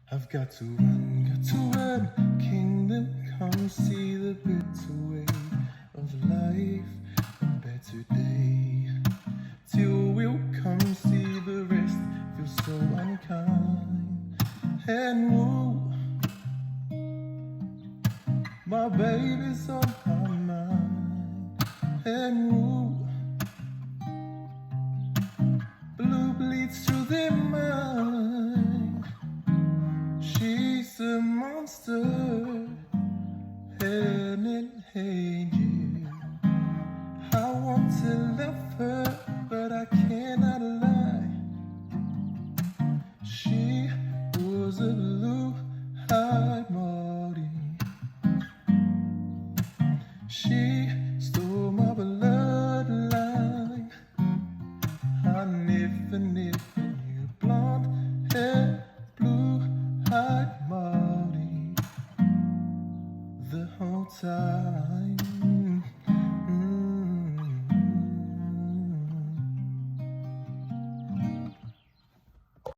I've got to run, got to run, kingdom come, see the better way of life, a better day. Till we'll come see the rest, feel so unkind. And woo, my baby's on my mind. And woo, blue bleeds through their mind. She's a monster and an angel. I want to love her, but I cannot lie. She was a blue-eyed Maori. She stole my bloodline. I never, never knew blonde hair, blue-eyed Maori the whole time.